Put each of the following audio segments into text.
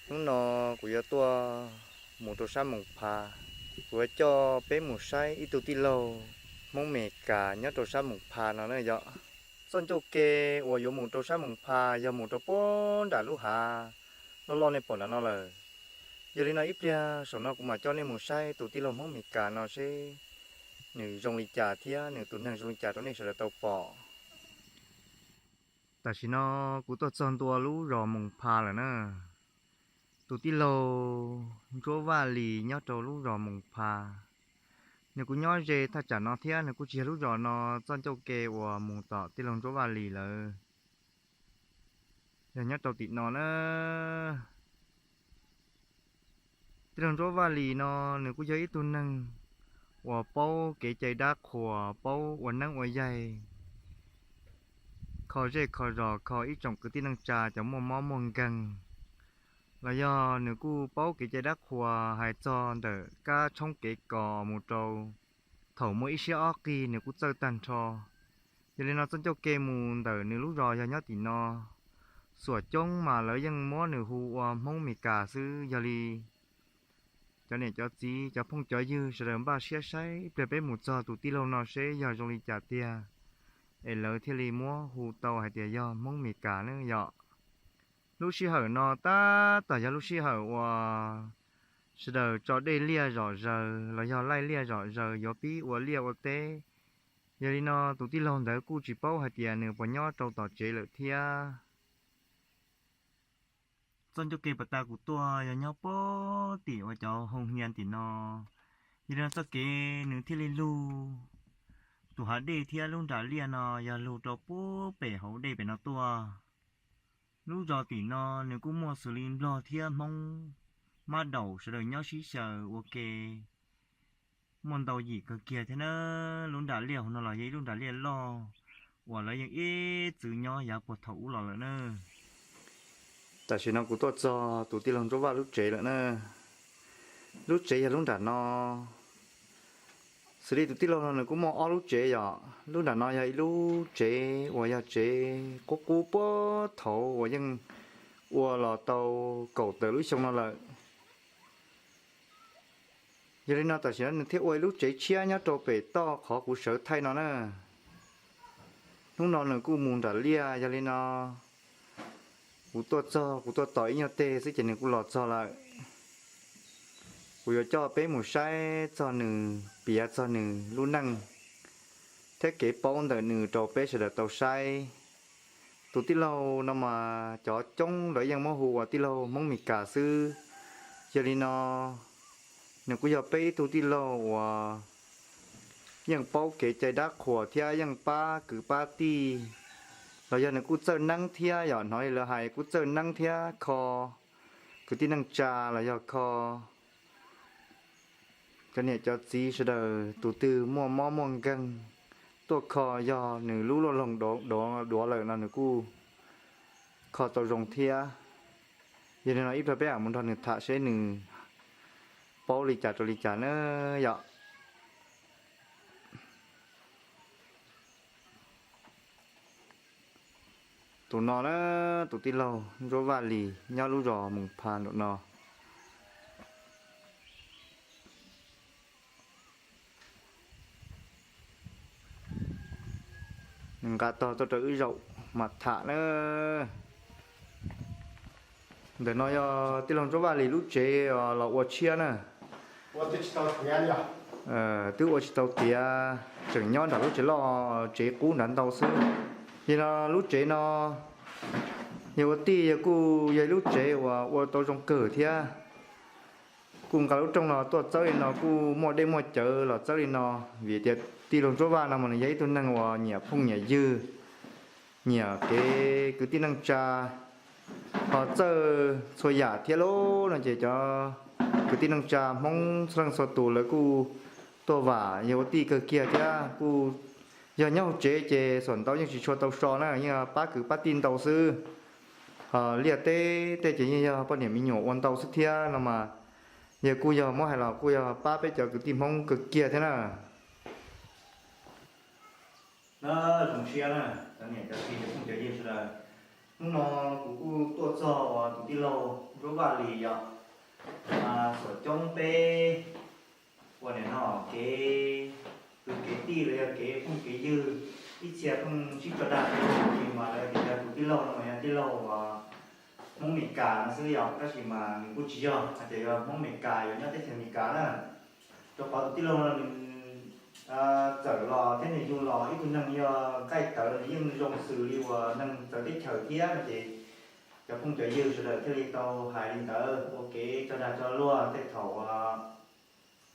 Hnub no kuv yuav tuaj mus rau sab Moos Phas, kuv yuav coj peb mus saib ib tug tij laug Hmoob Mes Kas nyob rau sab Moos Phas no na yom. Txoj ncauj ke uas yuav mus rau sab Moos Phas yog mus rau puag nram lub hav loj loj nej pom nram no lawm. Yog li no ib pliag saum no kuv mam coj nej mus saib tus tij laug Hmoob Mes Kas no seb nws zoo li cas thiab nws tus neeg zoo li cas rau nej sawv daws tau pom. Tam sim no kuv tuaj txog ntua lub zos Moos Phas lawm na. Tus tij laug Ntsuab Vaj Lis nyob rau lub zos Moos Phas, nws kuj nyob ze thaj tsam no thiab nws kuj tsis yog lub zos no txoj ncauj ke uas mus tom tij laug Ntsuab Vaj Lis lawm. Yog nyob rau tim no na. Tij laug Ntsuab Vaj Lis no nws kuj yog ib tug neeg uas paub kev cai dab qhuas, paub ua neeb ua yaig, kho zej kho zos, kho ib tsoom kwv tij neej tsa cov muaj mob muaj nkeeg, los yog nws kuj paub kev cai dab qhuas hais txog ntawm kab tshoob kev kos mus rau thaum muaj ib siab ob qig nws kuj txawj tag nrho. Yog li no txoj ncauj ke mus ntawm nws lub zos yog nyob tim no. Xuam coob mas lawv yeej muab nws hu ua Hmoob Mes Kas xwb. Yog li cov niam cov txiv cov phooj cov ywg sawv daws npaj siab saib ib pliag peb mus txog tus tij laug no seb yog zoo li cas tiag, es lawv thiaj li muab hu tau hais tias yog Hmoob Mes Kas na yom. Lub sij hawm no tab tom yog lub sij hawm uas sawv daws tso dej liaj zom zaws los yog laij liaj zom zaws yuav pib ua liaj ua teb. Yog li no tus tij laug ntawd kuj tsis paub hais tias nws puas nyob rau tom tsev lawm thiab. Txoj ncauj ke pas tas kuv tuaj yog nyob puag tim uas cov hoo hnia tim no. Yog li no txoj kev nws thiaj li lug tus hav dej thiab lub nram liaj no yog lug rau puag pem hauv dej pem no tuaj. Lub zos tim no nws kuj muaj xws li Nplog thiab Hmoob, Mab Daum sawv daws nyob sib xyaw ua ke muaj ntau yim kawg kiag thiab na. Lub nram liaj hauv no los yog ib lub nram liaj loj uas lawv yeej ib txwv nyob yav puag thaum ub los lawm na. Tam sim no kuv tuaj txog tus tij laug Ntsuab Vaj lub tsev lawm na. Lub tsev yog lub nram no. Xws li tus tij laug no nws kuj muaj ob lub tsev yom. Lub nram no yog ib lub tsev uas yog tsev qub qub puag thaud uas yeej ua los tau kaum tawm lub xyoo no lawm. Yog li no tam sim no nws thiaj ua ib lub tsev tshiab nyob rau pem toj qhov kuv sawv thaij no na. Hnub no nws kuj mus nram liaj, yog li no kuv tuaj txog, kuv tuaj tos ib nyuag teg xwb ces nws kuj los txog lawm. Kuv yuav coj peb mus saib txog nws, piav txog nws lub neej thiab kev paub ntawm nws rau peb sawv daws tau saib. Tus tij laug no mas cov coob lawv yeej muab hu ua tij laug Hmoob Mes Kas xwb. Yog li no nws kuj yog peb ib tug tij laug uas yeej paub kev cai dab qhuas thiab yeej pab kwv pab tij, los yog nws kuj txawj neeb thiab yom, hnov li lawv hais kuj txawj neeb thiab kho kwv tij neej tsa los yog kho cov niam cov txiv sawv daws tus twg muaj mob muaj nkeeg tuaj kho, yog nws lub luaj loog duav lawm no nws kuj kho tau zoo thiab. Yog li no ib pliag peb mam mus nrog nws tham seb nws paub li cas rau li cas na yom. Tus no na, tus tij laug Ntsuab Vaj Lis nyob lub zos Moos Pha nraum no. Nws nqa tog tuaj rau wb zaum mam tham na. Ntawm no yog tij laug Ntsuab Vaj Lis lub tsev los ua tshiab na. Twb ua tsis tau tiav, tseem nyob nram lub tsev loj tsev qub nrad ntau xwb. Yog no lub tsev no yog ua tij yog kuj yog ib lub tsev uas ua tau zoo kawg thiab. Kuj nqa lub rooj no tuaj txawb li no kuj muaj dej muaj cawv los txawb li no, vim tias tij laug Ntsuab Vaj no mas nws yog ib tug neeg uas nyiam phooj nyiam ywg, nyiam kev kwv tij neej tsa, ho txawj txhua yam thiab lauj no ces cov kwv tij neej tsa Hmoob txhua leej txhua tus lawv kuj tuaj vam yog ua tij kawg kiag thiab kuj yog nyob hauv tsev ces xuam ntau yeej tsis tshua tau so na, yeej pab kwv pab tij ntau xwb. Ho liaj teb tej ces yeej yog poj niam me nyuam ua ntau xwb thiab no mas yog kuj yog muab hais los kuj yog pab peb cov kwv tij Hmoob kawg kiag thiab na. Zoo siab na, cov niam cov txiv cov phooj cov ywg sawv daws, Hnub no kuv kuj tuaj txog uas tus tij laug Ntsuab Vaj Lis yom, xuam coob peb uas nim no kev kwv kev tij los yog kev phooj kev ywg, ib txhia pheej sib tso dag, tab sis mas lawv tias yog tus tij laug no mas yog tij laug uas Hmoob Mes Kas no xwb yom, tab sis mas nws kuj tsis yog hais tias yog Hmoob Mes Kas, yog nyob teb chaws Mes Kas na. Rau qhov tus tij laug no nws txawm los thiab nws yug los ib tug neeg yog nqaij tawv los nws yeej zoo xws li uas neeg txawv teb chaws thiab no ces cov phooj cov ywg sawv daws thiaj li tau hais li ntawd ua kev tso dag tso luag tej thaum uas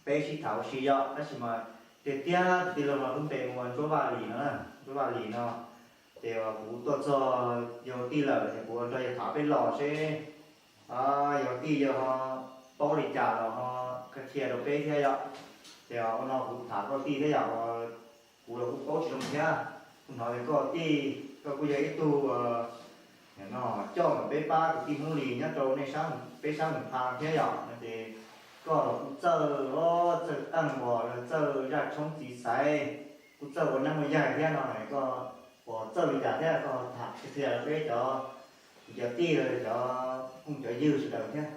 peb sib tham ua si yom, tab sis mas tiag tiag tus tij laug no lub npe hu ua Ntsuab Vaj Lis no, Ntsuab Vaj Lis no. Ces kuv tuaj txog yog tij lawm ces kuv nrog yawg tham peb los seb yog tij yog paub li cas los ho qhia rau peb thiab yom. Ces ua no kuv tham koj tij thiab yom, kuv los kuj paub tsis zoo thiab, kuv hnov tias koj tij koj kuj yog ib tug no coj ntawm peb pab kwv tij Hmoob Lis nyob rau nej sab, peb sab Moos Phas thiab yom, no ces koj los kuj txawj, txawj qeej uas los txawj zaj tshoob txiv xaiv, kuj txawj ua neeb ua yaig thiab no, koj puas txawj li cas thiab koj tham qhia rau peb cov, cov tij los cov phooj cov ywg sawv daws thiab.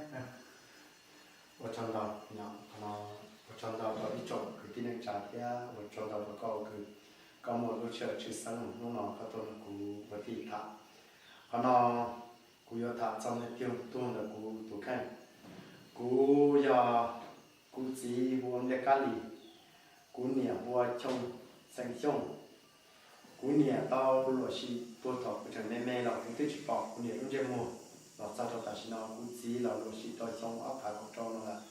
Ua tsaug ntau, ua tsaug ntau rau ib tsoom kwv tij neej tsa thiab ua tsaug ntau rau koj uas koj muaj lub sij hawm tshwj xeeb hnub no koj tuaj nrog kuv ua tij tham. Qhov no kuv yuav tham txog me tiag tug ntawm kuv tus kheej. Kuv yog, kuv txiv hu ua Npliaj Kab Lis, kuv niam hu ua Xyooj, xeem Xyooj. Kuv niam tau luam sim puag thaum kuv tseem me me los kuv twb tsis pom kuv niam lub ntsej muag los txog rau tam sim no. Kuv txiv los luam sim rau xyoo ob phav kaum rau no lawm.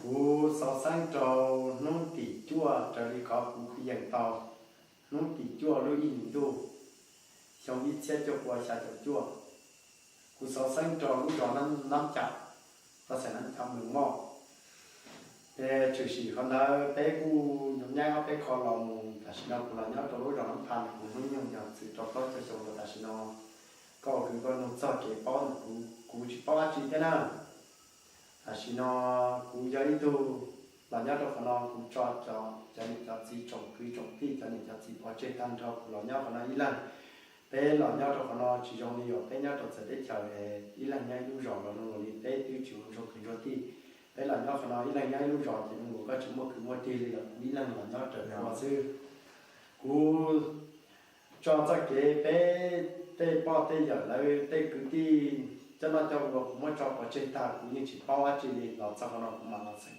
Kuv xov xeeb rau hnub tim cuaj raws li qhov kuv kwv yees tau, hnub tim cuaj lub ib hlis ntuj xyoo ib txhiab cuaj pua xya caum cuaj. Kuv xov xeeb rau lub zos Nab Cam, toj xeem Nab Cam, Moos Moj. Ces tshwm sim qhov ntawd peb kuj nyuam nyab ob peb qho los mus. Tam sim no kuv los nyob rau lub zos Nab Phas, kuv hnub nyoog yog txwm rau plaub caug xyoo rau tam sim no. Koj uas kwv koj nug txog kev paub ntawm kuv, kuv tsis paub dab tsi thiab na. Tam sim no kuv yog ib tug los nyob rau qhov no, kuv tso cov, cov niam cov txiv tsoom kwv tsoom tij, cov niam cov txiv pov tseg tag nrho, kuv los nyob qhov no ib leeg. Peb los nyob rau qhov no tsis zoo li uas peb nyob rau txawv teb chaws es ib leeg nyob ib lub zos los zoo li peb twb tsis ua ntsuag kwv ntsuag tij. Peb los nyob qhov no ib leeg nyob ib lub zos ces zoo li koj tsis muaj kwv muaj tij li, los kuv ib leeg los nyob raws kuv xwb. Kuv tso txoj kev peb tej poj tej yawm lawv tej kwv tij coj noj coj ua kuv muab tso pov tseg tag, kuv yeej tsis paub dab tsi li. Los txog qhov no kuv mam los xeem,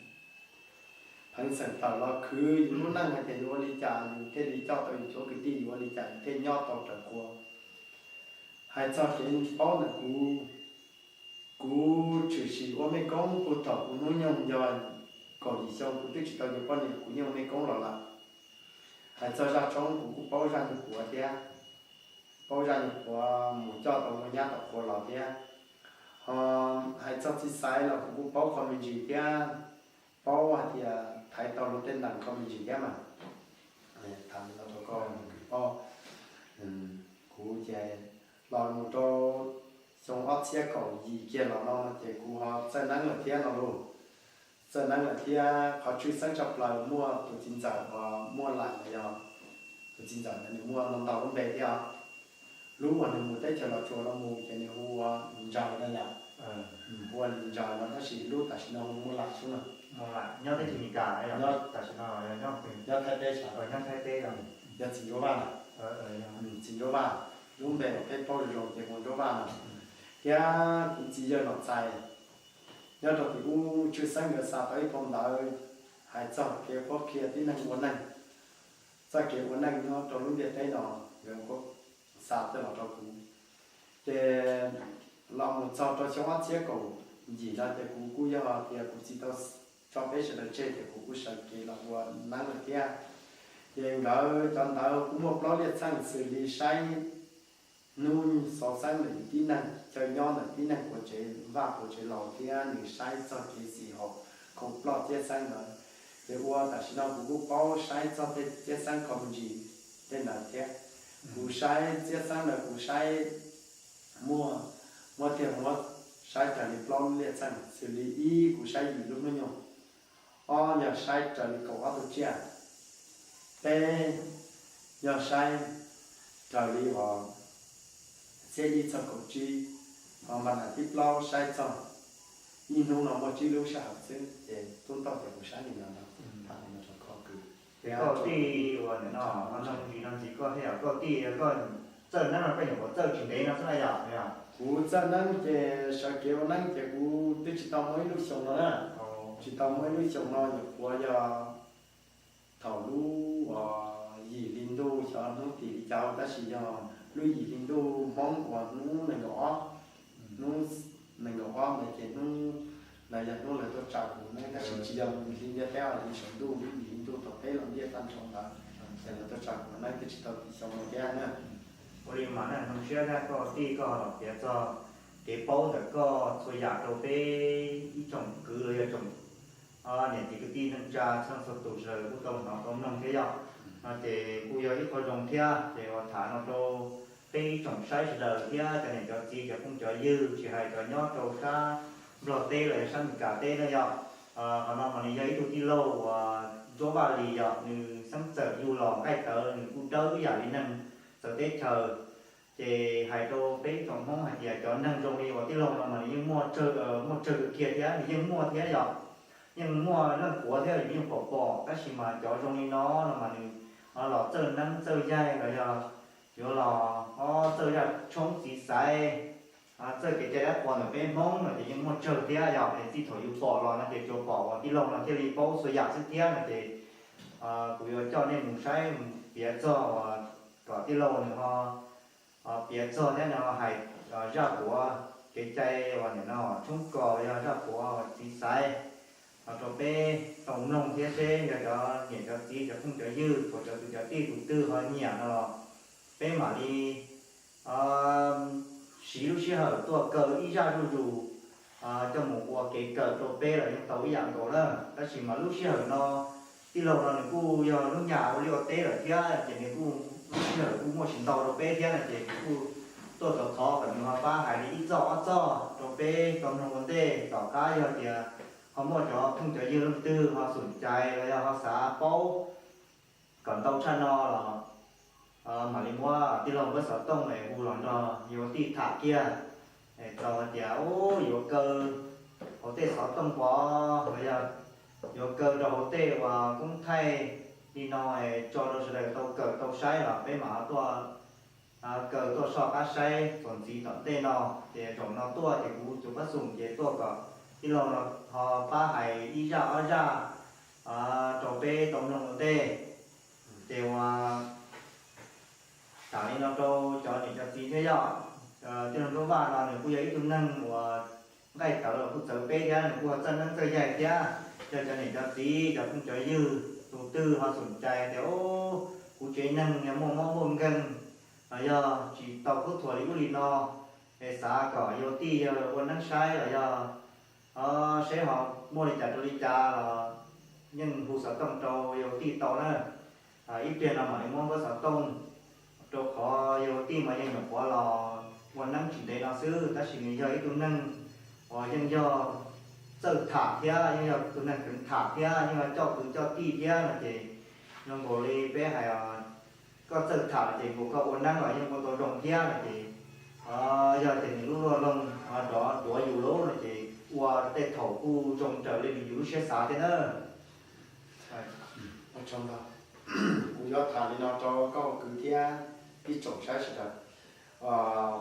pheev xeem tawm los khwv yus lub neej hais tias yuav ua li cas yus thiaj li coj tau yus cov kwv tij, yuav ua li cas yus thiaj nyob tau raws kuv. Hais txog kev paub ntawm kuv, kuv tshwm sim ua mej koob puag thaum kuv hnub nyoog yog kaum yim xyoo, kuv twb tsis tau yuav poj niam kuv yeej ua mej koob los lawm. Hais txog zaj tshoob kuv kuj paub zaj nyuag qhuav thiab, paub zaj nyuag qhuav mus coj tau ua nyab tau qhua los thiab. Ho hais txog txiv xaiv los kuv kuj paub qhov me ntsis thiab, paub hais tias thaiv tau luag tej nees qhov me ntsis thiab mas. Tham li no rau koj, kuv ces los mus rau xyoo ob txhiab kaum yim kiag los no ces kuv ho txawj neeb lawm thiab no lauj. Txawj neeb lawm thiab, qhov tshwj xeeb tshaj plaws muaj tus txiv ntxawm uas muaj laim los yog tus txiv ntxawm ntawd nws muaj ntau ntau lub npe thiab os. Lub uas nws mus teb chaws Los Tsuas no mus ces nws hu ua Lis Ntsaws no yom. Hu ua Lis Ntsaws no tab sis lub tam sim no hu Muaj Laim xwb no. Nyob teb chaws Amelikas, nyob Thaib teb, nyob Thaib teb. Yog txiv Ntsuab Vaj na, txiv Ntsuab Vaj, lub npe uas peb paub zoo zoo ces hu Ntsuab Vaj no. Thiab kuv txiv yawg Nom Txais nyob rau tim ub tshwj xeeb nkawd xa tau ib phau ntawv hais txog kev qhuab qhia tib neeg ua neeg, txoj kev ua neej nyob rau lub ntiaj teb no, nkawd xa txawj los rau kuv. Ces los mus txog rau xyoo ob txhiab kaum yim no ces kuv kuj yog tias kuv txiv tau tso peb sawv daws tseg ces kuv kuj sawv kev los ua neeb lawm thiab. Ces nkawd cov ntawd kuj muaj plaub liaj txheej xws li saib hnub xov xeeb ntawm yus tib neeg, chaw nyob ntawm tib neeg puas tsev vaj puas tsev laus thiab nws saib txog kev xis haum khoom ploj txiaj xeeb ntawd. Ces ua tam sim no kuv kuj paub saib txog tej txiaj xeeb khoom ntsis tej ntawd thiab. Kuv saib txiaj xeeb ntawd kuv saib muaj, muab tiag muab saib raws li plaub liaj txheej, xws li ib kuv saib yim lub hnub nyoog, ob yog saib raws li kaum ob tug tsiaj, peb yog saib raws li os, Thiab ib txog kaum tsib, ho npaj na tib plaub saib txog ib hnub no muaj tsib lub sij hawm xwb ces tub ntaj ces kuv saib li no no, tham li no rau koj kwv. Ces koj tij uas nim no ho noog ntsis no ntxiv koj thiab yog koj tij koj txawj neeb no koj nyuam qhuav txawj tsis ntev no xwb na yom? Kuv txawj neeb ces sawv kev ua neeb ces kuv twb tsis tau muaj ib lub xyoo no na. Tsis tau muaj ib lub xyoo no nyuam qhuav yog thaum lub yim hli ntuj xyov hnub tim li cas tab sis yog lub yim hli ntuj Hmoob uas hnub nees nkaum ob, hnub nees nkaum ob ntawd ces hnub ntawd yog hnub lawv tuaj tsa kuv neeb tab sis tsis yog hli ntiaj teb os, yog saum ntuj lub yim hli ntuj thaum peb los ntiaj tag nrho ntawd, ces lawv tuaj tsa kuv neeb twb tsis tau tim xyoo no thiab na. Ua li mas na, zoo siab thiab koj tij koj los piav txog kev paub ntawm koj txhua yam rau peb ib tsoom kwv los yog tsoom niam txiv kwv tij neej tsa txhua txhua tus sawv daws kuj tau hnov tau mloog thiab yom. No ces kuj yog ib qho zoo thiab ces uas tham no rau peb ib tsoom saib sawv daws thiab cov niam cov txiv cov phooj cov ywg tsis hais cov nyob rau sab Nplog teb los yog sab Meskas teb na yom. Qhov no mas nws yog ib tug tij laug uas Ntsuab Vaj Lis yom, nws xeeb txawm yug los nqaij tawv nws kuj dawb ib yam li neeg txawv teb chaws. Ces hais rau peb tsoom Hmoob hais tias cov neeg zoo li uas tij laug no mas nws yeej muaj tsawg, muaj tsawg kiag thiab nws yeej muaj thiab yom. Yeej muaj leej puav thiab yus yeej pom pom tab sis mas cov zoo li no no mas nws los txawj neeb txawj yaig los yog yuav los txawj zaj tshoob txiv xaiv, txawj kev cai dab qhuas ntawm peb Hmoob no ces yeej muaj tsawg thiab yom. Es txij thaum yus pom los no ces tsuas pom uas tij laug no thiaj li paub txhua yam xwb thiab no ces kuv yuav coj nej mus saib mus piav txog uas kom tij laug nws ho piav txog thiab nws ho hais zaj puav kev cai uas nim no tshoob kos yog zaj puav txiv xaiv rau peb tau mloog thiab seb yog cov niam cov txiv cov phooj cov ywg thaum cov tus cov tij tus twg ho nyiam no los peb mam li siv lub sij hawm tuaj kaw ib zaj zuj zus coj mus ua kev kawm rau peb los yeej tau ib yam nkaus na. Tab sis mas lub sij hawm no tij laug no nws kuj yog lub nyam ua liaj ua teb lawm thiab ces nws kuj lub sij hawm kuj muaj tsis ntau rau peb thiab no ces kuv kuj tuaj thov thov kom nws ho pab hais li ib txoj ob txoj rau peb tau mloog ua ntej tom qab yog tias ho muaj cov phooj cov ywg leej twg ho xom cai los yog ho xav paub kom ntau tshaj no los mam li muab tij laug npawb xov tooj es hu los nrog yuav tij tham kiag txog hais tias yuav kaw hauv tej xov tooj pov los yog yuav kaw rau hauv tej uas koob thaij li no es tso rau sawv daws tau kawm tau saib los peb mam ho tuaj kaw tuaj soj qab saib txuas ntxiv tom ntej no. Ces zaum no tuaj ces kuv tus pab xum ces tuaj kom tij laug no ho pab hais ib zaj ob zaj rau peb tau mloog ua ntej. Ces uas tham li no rau cov niam cov txiv thiab yom. Tij laug Nruab Vaj no nws kuj yog ib tug neeg uas nqaij tawv los kuj txawv peb thiab nws kuj ho txawj neeb txawj yaig thiab. Yog cov niam cov txiv cov phooj cov ywg tus twg ho xom cai tias kuv tsev neeg yog muaj mob muaj nkeeg los yog tsis tau khaub thuas li ub li no es xav kom yawg tij yawg ua neeb saib los yog seb ho muaj li cas rau li cas los yeej hu xov tooj rau yawg tij tau na. Ib pliag no mam li muab npawb xov tooj rau qhov yawg tij mas yeej nyuam qhuav los ua neeb tsis ntev no xwb tab sis nws yog ib tug neeg uas yeej yog txawj tham thiab yeej yog tus neeg kheev tham thiab yeej yog coj kwv coj tij thiab no ces zoo nkaus li peb hais koj txawj tham ces nkaus koj ua neeb los yeej ua tau zoo thiab no ces yog tias nws lub luaj loog nrov duav yus lawm no ces ua tej thaum kuj zoo raws li yus lub siab xav thiab na. Kuv yuav tham li no rau koj kwv thiab ib tsoom saib sawv daws,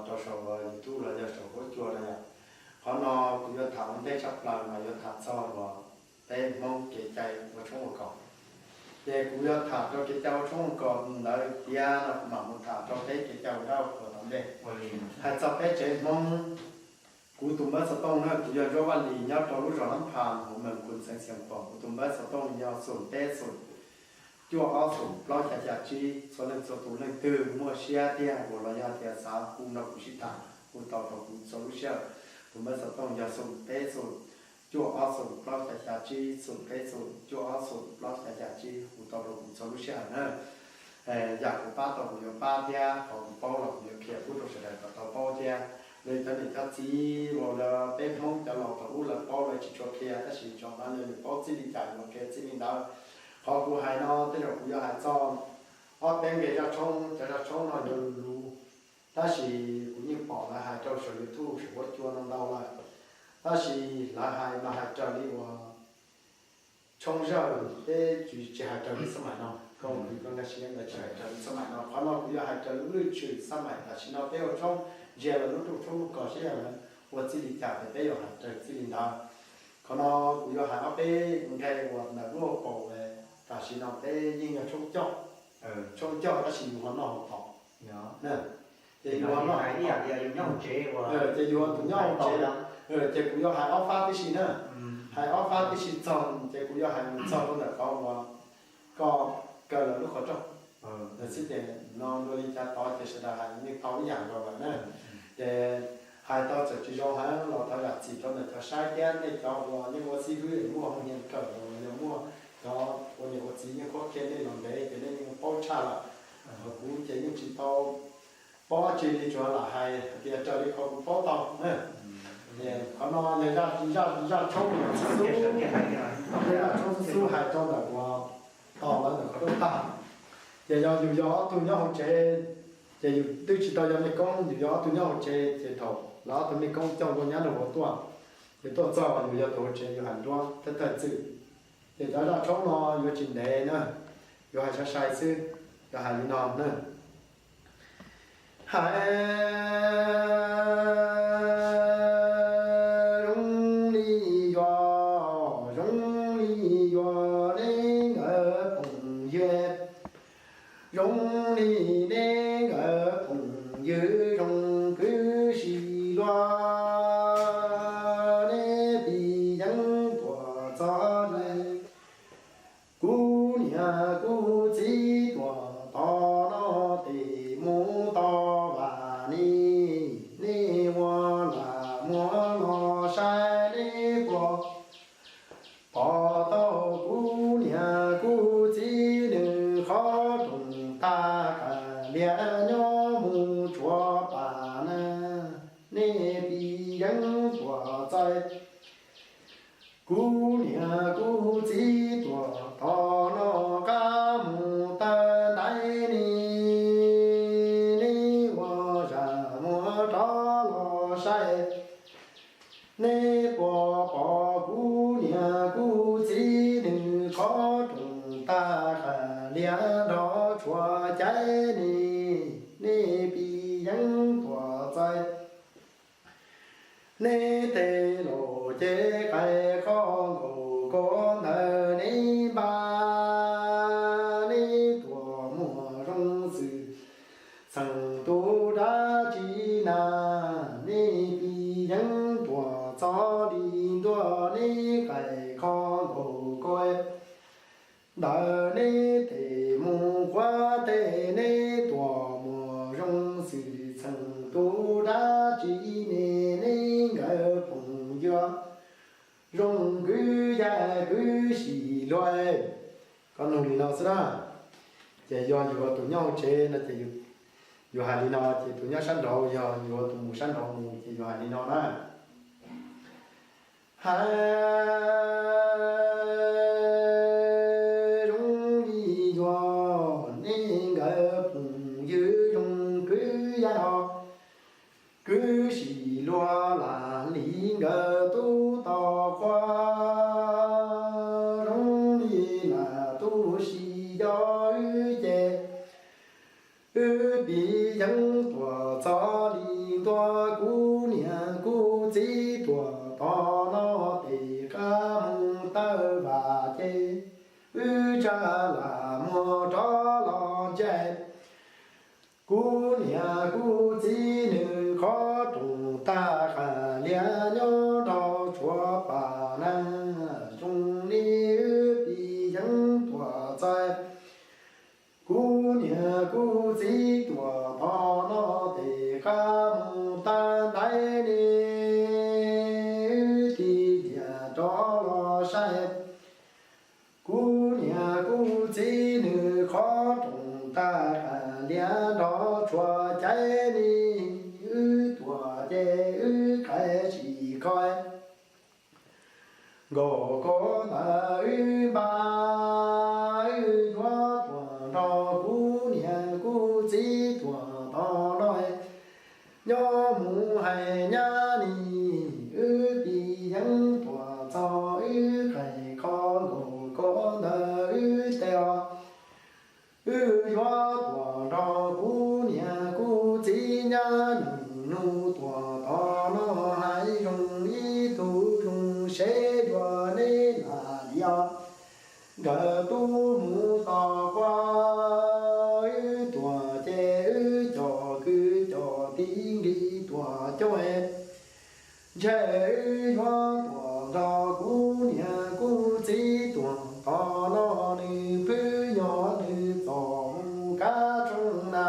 rau saum YouTube los yog saum huab cua no yom. Qhov no kuv yuav tham ua ntej tshaj plaws mas yuav tham txog uas peb Hmoob kev cai ua tshoob ua kos. Ces kuv yuav tham rau kev cai ua tshoob ua kos ntawd tiav no kuv mam mus tham rau peb kev cai ua dab ua qhuas tom ntej. Hais txog peb tsev Hmoob, kuv tus npawb xov tooj na kuv yog Ntsuab Vaj Lis nyob rau lub zos Nab Phas hauv mees Kus Xeev Xias Pos. Kuv tus npawb xov tooj yog xoom peb xoom cuaj ob xoom plaub xya xya tsib. Txhua leej txhua tus leej twg muaj siab tiag uas los yog tias xav hu nrog kuv sib tham hu tau rau kuv txhua lub sij hawm. Tus npawb xov tooj yog xoom peb xoom cuaj ob xoom plaub xya xya tsib, xoom peb xoom cuaj ob xoom plaub xya xya tsib, hu tau rau kuv txhua lub sij hawm na. Yam kuv pab tau kuv yuav pab thiab qhov kuv paub los kuv yuav qhia pub rau sawv daws kom tau paub thiab. Lawv cov niam cov txiv uas peb Hmoob cov laus thaum ub lawv paub lawv tsis tshua qhia tab sis tsov ntawd lawv paub txij li cas los qhia txij li ntawd. Qhov kuv hais no tej zaum kuv yuav hais txog ob peb nqe zaj tshoob, cov zaj tshoob no yuav luv luv, tab sis kuv yeej pom lawv hais rau saum YouTube saum huab cua no ntau lawm, tab sis lawv hais mas hais raws li uas tshoob zawj, peb tsis hais raws li xab maim no. Koj kuv koj nkag siab ntawd tsis hais raws li xab maim no, qhov no kuv yuav hais raws li lub lwj tshwm xab maim tam sim no peb ua tshoob, ntsia lawv lub rooj tshoob lub kos seb yog lawv ua txij li cas ces peb yuav hais raws txij li ntawd. Qhov no kuv yuav hais ob peb nqe uas ntawm lub hauv paus, tam sim no peb yeej yog tshoob coj, tshoob coj tab sis yus ho noj hauv tod. Ces yus ho noj, ces yus tus nyob hauv tsev, ces kuv yuav hais ob fab tib si na, hais ob fab tib si txog ces kuv yuav hais mus txog rau ntawm qhov uas koj kaw lawv lub qhov rooj. Xwb ces no dua li cas tod ces sawv daws hais yeej tau ib yam nkaus lawm na. Ces hais tau txawm tsis zoo heev los thov zam txim rau ntawm cov saib thiab nej cov uas yeej ua xib fwb es muaj hoo nyiaj kawm los yog muaj cov ua niam ua txiv yeej qhuab qhia nej los ntev ces nej yeej paub tshaj lawm. Ho kuv ces yeej tsis tau paub dab tsi li, tsuas lam hais hais tias raws li qhov kuv paub tau. Qhov no yog zaj, zaj tshoob xub xub, zaj tshoob xub xub hais rau ntawm uas tos lawv ntawm qhov rooj tag. Ces yog yus yog ob tug nyob hauv tsev, ces yus twb tsis tau yog mej koob, yus yog ob tug nyob hauv tsev ces thaum lawv ob tug mej koob coj nkauj nyab nraug vauv tuaj, ces tuaj txog yus yog tus hauv tsev yus hais nruab thawj thawj txwm. Ces cov zaj tshoob no yuav tsis ntev na, yuav hais sai sai xwb, yuav hais li no na. Hais zoo li yuav, zoo li yuav neb nkawd phooj ywg, zoo li neb nkawd phooj ywg zoo kwv si luag, neb pis yeeb tuaj txog ne. Kuv niam kuv txiv tuaj tos no tes mus tos vam ne, nej ua lam muab los saib neb puas pom tau kuv niam kuv txiv nws qhov rooj tag qab lias nyob mus tshuav pas na, nej pis yeeb tuaj txog. Kuv niam kuv txiv tuaj tos no qab mus tag ntais ne, neb ua zam muab rov los saib, neb puas pom kuv niam kuv txiv nws qhov rooj tag qab lias nrov tshuav caiv ne, nej pis yeeb tuaj txog. Neb tej laus ces qais qhov nkaus ko ntawd neb npaj, neb tuaj muaj zoo xwm txheej tus dab tsi na, nej pis yeeb tuaj txog li ntuj neb qais qhov nkaus ko ntawd neb tes mus quav teb neb tuaj muaj zoo xwm txheej tus dab tsi ne, neb nkawd phooj ywg zoo kwv yaig kwv si luag. Koj nug li no xwb na. Ces yog yuav tus nyob hauv tsev no ces yus hais li no, ces tus nyob sab nraud yog yuav tus mus sab nraud mus ces yus hais li no na. Hais zoo li yuav neb nkawd phooj ywg zoo kwv yaig kwv si luag lam li nkawd tub tau quav, zoo li lam tub si yog wb ces wb pis yeeb tuaj txog li ntua, kuv niam kuv txiv tuaj tos no tes qab mus tawm vam ces wb tsa lam muab rov los ntsais. Kuv niam kuv txiv nws qhov rooj tag qab lias nyob nrog tshuav pas na, zoo li wb pis yeeb tuaj txog. Kuv niam kuv txiv tuaj tos no tes qab mus tag ntais ne, wb tig lias rov los saib. Kuv niam kuv txiv nws qhov rooj tag qab lias nrog tshuav caiv ne, wb tuaj ces wb qais tsis kho. Nkaus ko ntawd wb npaj, wb yuav tuaj nrog kuv niam kuv txiv tuaj tos no, nyob nyab nim wb tis yeeb tuaj txog wb qais qhov nkaus ko ntawd wb tes os. Wb yuav tuaj nrog kuv niam kuv txiv nyab nus nus tuaj tom no hais zoo ib tug zoo seb yuav neb lam li os. Nkawd tub mus tom qab wb tuaj ces wb cov kwv cov tij nqis tuaj coob. Ntshe wb yuav tuaj nrog kuv niam kuv txiv tuaj tom no nws pw nyob nws txom mus kav tsoob na.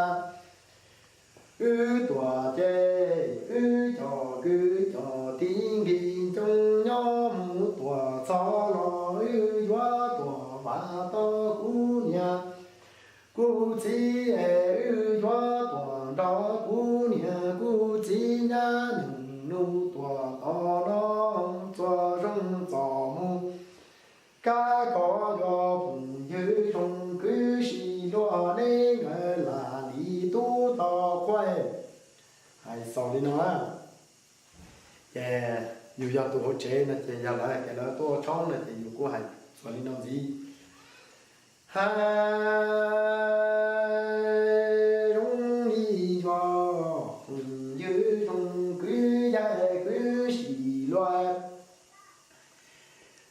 Wb tuaj ces wb cov kwv cov tij nqis ncoo nyob mus tuaj txog los wb yuav tuaj vam tau kuv niam kuv txiv es wb yuav tuaj nrog kuv niam kuv txiv nyab nus nus tuaj tom no txuas zoo txom mus. Kab kov yog phooj ywg zoo kwv sis luag neb nkawd lam li tub tau qhuav. Hais xaus li no na. Ces yus yog tus hauv tsev no ces yog lawv hais tias lawv tuaj ua tshoob no ces yus kuj hais xaus li no ntxiv. Hais zoo li yog phooj ywg zoo kwv yaig kwv sis luag,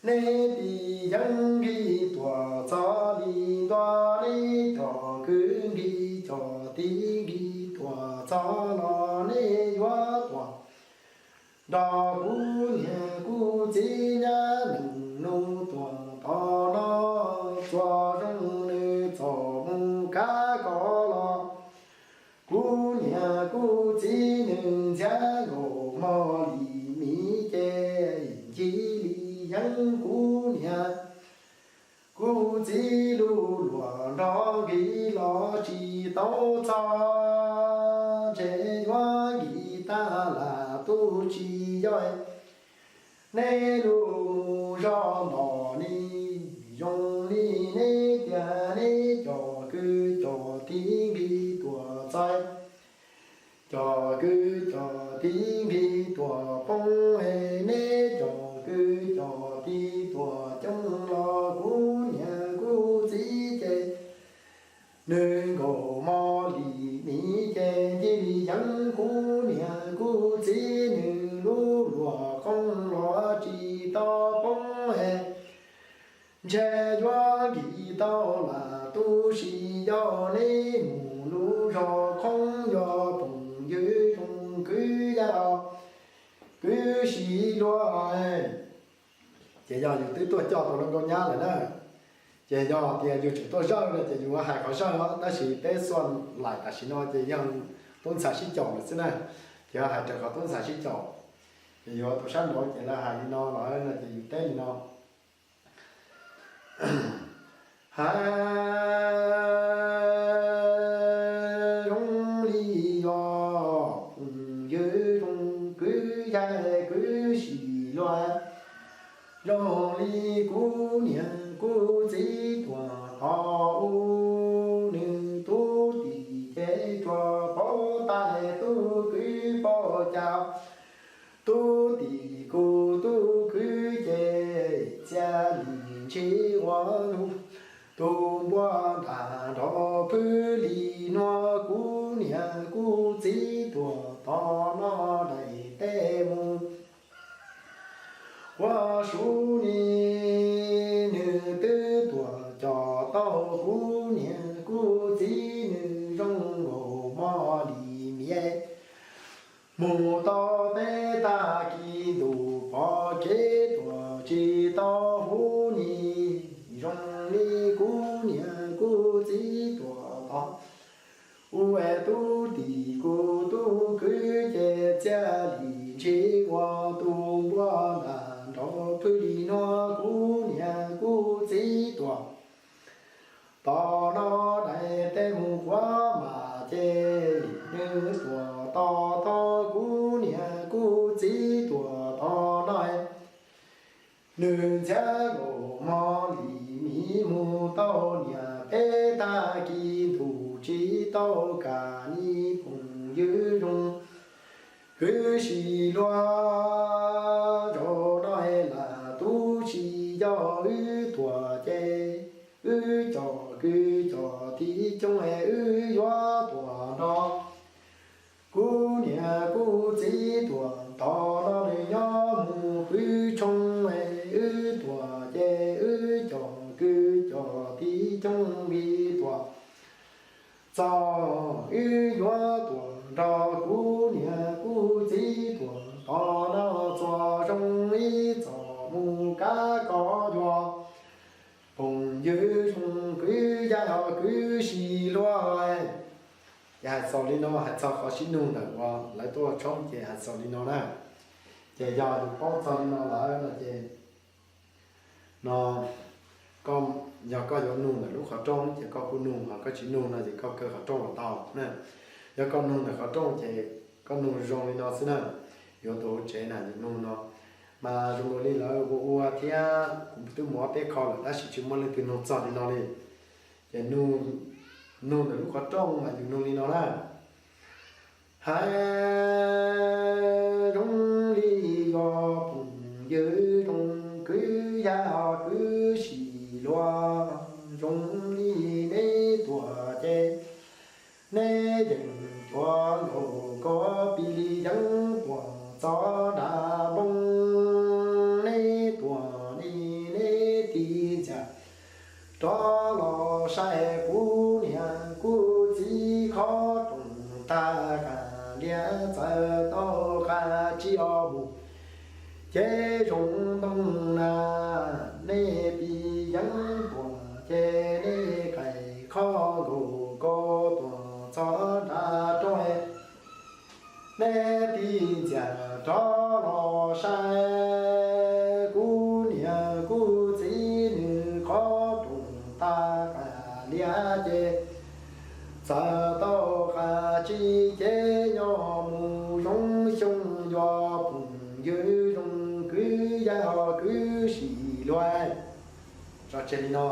neb tis yeeb nqis tuaj txog li ntua, neb cov kwv nqis cov tij nqis tuaj txog los neb yuav tuaj nrog kuv niam kuv txiv nyab nus nus tuaj tom no txuas zoo nws txom mus kav kov los. Kuv niam kuv txiv nws ntxhiab nkaus mog li miv ces ncig li yeeb kuv niam kuv txiv lub luag nrog nqis los tsis tau txog, ntshe yuav nqis tag lam tu tsis yog. Neb lub mus zog nto ni, zoo li neb tias neb cov kwv cov tij nqis tuaj txog, cov kwv cov tij nqis tuaj poob es neb cov kwv cov tij tuaj coob los kuv niam kuv txiv ces nws nkaus mog li miv ces ncig li yeeb kuv niam kuv txiv nws lub luag qoob los tsis tau poob es, ntshe yuav nqis tau lam tu si yog neb mus lub zog qoob yog phooj ywg zoo kwv yog kwv sis luag. Ces yog yus twb tuaj coj tau luag nkauj nyab lawm na, ces yog tias yus tseem tuaj zawj no ces yus hais qhov zawj os, tab sis peb xuaj laim tam sim no ces yog tub ntxhais sib caum lawm xwb na, ces hais raws qhov tub ntxhais sib caum. Ces yus tus sab nraud ces lawv hais li no los no ces yus teb li no. Hais zoo li yog phooj ywg zoo kwv yaig kwv sis luag, zoo li kuv niam kuv txiv tuaj tod ub, nws tub tim ces tsuas paub tais tub kwv paub cas. Tub tim kuv tub kwv ces txia li ntshis ua lug, tus npua nram nrov pwg li nuav, kuv niam kuv txiv tuaj tod no daim teb mus ua su ni. Nws twb tuaj coj tau kuv niam kuv txiv, nws zoo nkaus mog li miv. Mus tau peb tag kis ntuj pom kev tuaj tsis tau huv ni, zoo li kuv niam kuv txiv tuaj tod ub, es tub tim kuv tub kwv ces txia li ntshis ua tus npua nram nrov pwg li nuav, kuv niam kuv txiv tuaj tod no daim teb mus kuav mas ces nws tuaj tod tod, kuv niam kuv txiv tuaj tod no nws ntxhiab nkaus mog li miv, mus tau niam peb tag kis ntuj tsis tau kam ni, phooj ywg zoo kwv sim luag, zaum no lam tub tsis yog wb tuag ces wb cov kwv cov tij coob es wb yuav tuag nrog kuv niam kuv txiv tuag tod no nws nyob mus qhwv tshoob es wb tuag ces wb cov kwv cov tij coob li tuag txog wb yuav tuag nrog kuv niam kuv txiv tuag tod no txog zoo ib txog mus kab koj yuav phooj ywg zoo kwv yaj ho kwv sim luag. Ces hais txog li no, hais txog qhov sib nug ntawm uas lawv tuaj ua tshoob ces hais txog li no na. Ces yog yus paub txog li no lawm no ces no koj, yog koj yuav nug ntawm lub qhov rooj ces koj kuj nug, ho koj tsis nug no ces koj kaw qhov rooj los tau na. Yog koj nug ntawm qhov rooj ces koj nug zoo li no xwb na. Yuav tus hauv tsev na yus nug no, mas zoo li lawv ua ua thiab kuv twb mus ob peb qho lawm tab sis tsis muaj leej twg nug txog li no li. Ces nug ntawm lub qhov rooj mas yus nug li no na. Hais zoo li yog phooj ywg zoo kwv yaj ho kwv sim luag, zoo li neb tuag ces neb yeej tuag nkaus ko, pib li yeeb tuag txog nram npoo, neb tuag li neb tij ntxawm rov los saib kuv niam kuv txiv khob rooj tag qas lias txawm tau qas tsis o mus ces zoo ntoo na. Neb pib yeeb tuag ces neb qas khob nkaus ko tuag txog nram nroog, neb tij ntxawm rov los saib kuv niam kuv txiv nws khob rooj tag qas lias ces txawm tau qas tsis ces nyob mus zoo xyoo, yog phooj ywg zoo kwv yaj ho kwv sim luag. Tso tseg li no.